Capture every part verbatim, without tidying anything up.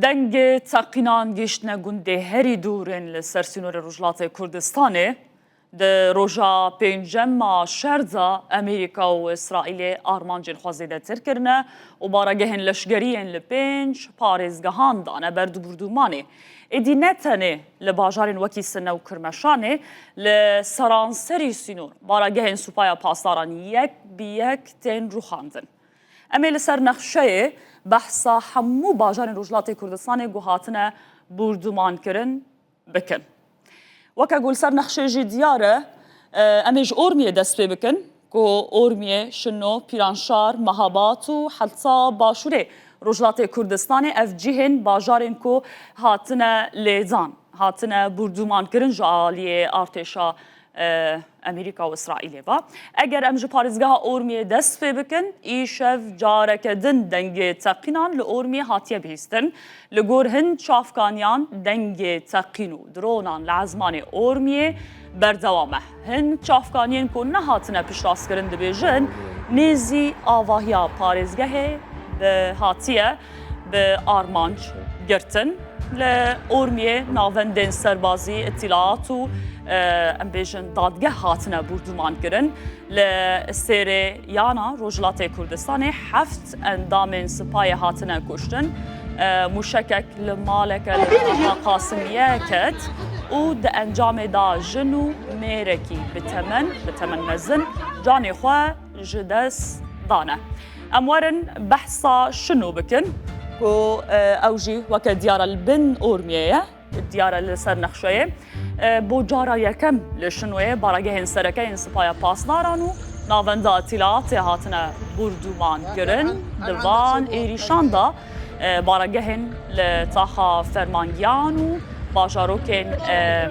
Dengê teqînan gihiştine gundê herî dûr ên li ser sînorê Rojhilatê Kurdistanê. Di roja pêncem a şer de Amerîka û Îsraîlê armancên xwe zêdetir kirine û baragehên leşkerî yên li pênc parêzgehan dane ber di bordûmanê. Êdî ne tenê li bajarên wekî Sine û Kirmeşanê, li seranserî sînor baragehên Supaya Pasdaran yek bi yek tên rûxandin. Em ê li ser nexşeyê behsa hemû bajarên Rojhilatê Kurdistanê ku hatine bordûmankirin bikin. Weke ku li ser nexşê jî diyar e, e, em ê ji Ormiyê dest pê bikin, ku Ormiyê, Şino, Pîranşar, Mehabad û heta başûrê Rojhilatê Kurdistanê, ev cihên bajarên ku hatine lêdan, hatine bordûmankirin ji aliyê artêşa, e, Amerîka û Îsraîlê ve. Eger em ji parêzgeha Ormiyê dest pê bikin, îşev careke din dengê teqînan li Ormiyê hatiye bihîstin. Li gor hin çavkaniyan dengê teqîn û dronan li ezmanê Ormiyê berdewam e. Hin çavkaniyên ku nehatine piştastkirin dibêjin, nêzî avahiya parêzgehê bi hatiye bi armanc girtin. Li Ormiyê navendên serbazî, îtîlaat û, e, em bêjin dadgeh hatine bordûmankirin. Li Sêrê Yana Rojhilatê Kurdistanê heft endamên sipayê hatine kuştin. E, mûşekek li maleke li Taha Qasimiye ket û di encamê de jin û mêrekî bi temen, bi temen mezin canê xwe ji dest dane. Em werin behsa Şino bikin ku, e, ew jî weke diyar e li bin Ormiyê ye, diyar e li ser nexşeyê. E, bo cara yekem li Şinoyê baragehên sereke yên Sipaya Pasdaran û navenda îtîlaatê hatine bordûman kirin. Di van êrîşan de, e, baragehên li taxa Fermangiyan û bajarokên, e,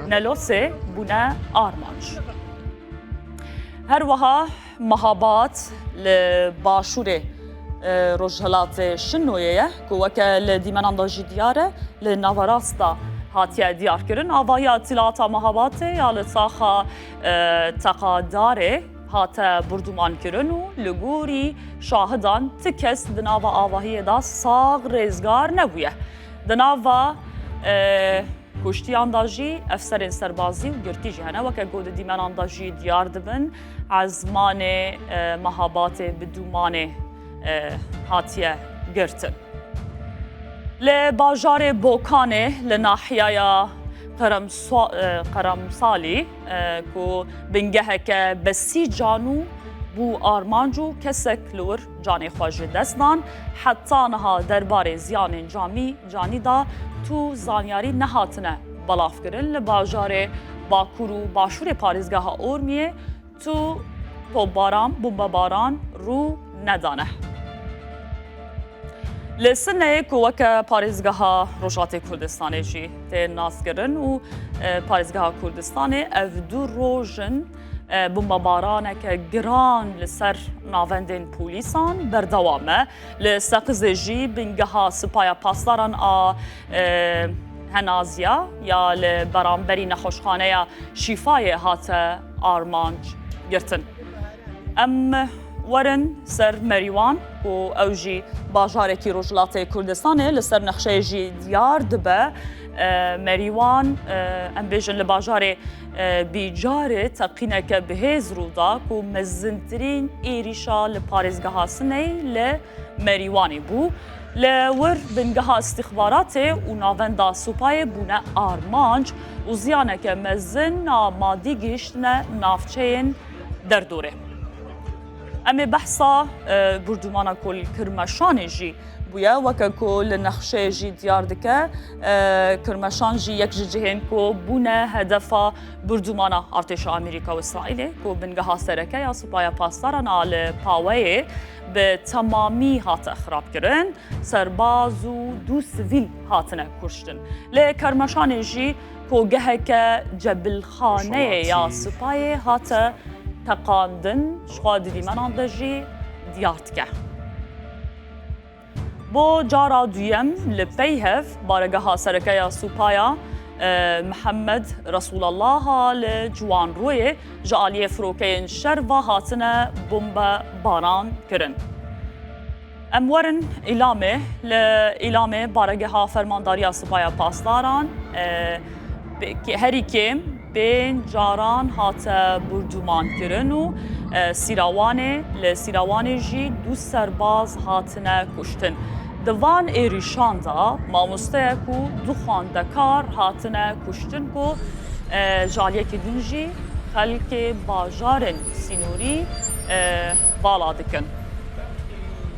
Nelosê bûne armanc. Her wiha Mehabad li başûrê, e, rojhilatê Şinoyê ye, ku weke li dîmenan de jî diyar e, li naverast de hatiye diyarkirin. Avahiya îtîlaata Mehabadê ya li taxa, e, Teqadarê hate bordûmankirin û li gorî şahidan ti kes di nava avahiyê de sax rêzgar nebûye. Di nava, e, kuştiyan de jî efserên serbazî û girtî jî hene. Weke ku di dîmenan de jî diyar dibin, ezmanê, e, Mehabatê bi dûmanê, e, hatiye girtin. Li bajarê Bokanê li nahiyaya Qeremsa-, e, Qeremsalî, e, ku bingeheke besî canû bû armanc û kesek li wir canê xwe ji dest dan. Heta niha derbarê ziyanên camî, canî de tu zanyarî nehatine belavkirin. Li bajarê Bakur û Başûrê parêzgeha Ormiyê tu topbaran, bombebaran rû nedane. Li Sineyê ku weke parêzgeha Rojhatê Kurdistanê jî tê naskirin û, e, parêzgeha Kurdistanê ev du roj in, e, bombebaraneke giran li ser navendên polîsan berdewam e. Li Seqizê jî bingeha Sipaya Pasdaran a, e, Henaziya ya li beramberî nexweşxaneya Şîfayê hate armanc girtin. Em werin ser Merîwan ku ew jî bajarekî Rojhilatê Kurdistanê li ser nexşeyê jî diyar dibe. E, Merîwan, e, em bêjin li bajarê, e, Bîcarê teqîneke bihêz rû da ku mezintirîn êrîşa li parêzgeha Sineyê li Merîwanê bû. Li wir bingeha îstîxbaratê û navenda Supayê bûne armanc û ziyaneke mezin a madî gihiştine navçeyên derdorê. Em ê behsa, e, bordûmana ku li Kirmeşanê jî bûye, weke ku li nexşeyê jî diyar dike, e, Kirmeşan jî yek ji cihên ku bûne hedefa bordûmana artêşa Amerîka û Îsraîlê, ku bingeha sereke ya Supaya Pasdaran a li Paweyê bi temamî hate xirabkirin, serbaz û du sivîl hatine kuştin. Li Kermeşanê jî kogeheke cebilxaneyê ya Supayê hate teqandin, ji xwe di dîmenan de jî diyar dike. Bo cara duyem li pey hev baregeha sereke ya Supaya, e, Mihemed Resûlellaha li Ciwanrûyê ji aliyê firokeyên şer ve hatine bombe baran kirin. Em werin Îlamê. Li Îlamê baregeha Fermandariya Sipaya Pasdaran, e, pê-, herî kêm pênc caran hate bordûmankirin û, e, Sîrawanê, li Sîrawanê jî du serbaz hatine kuştin. Di van êrîşan de mamosteyek û du xwendekar hatine kuştin ku, e, ji aliyekî din jî xelkê bajarên sînorî, e, bala dikin.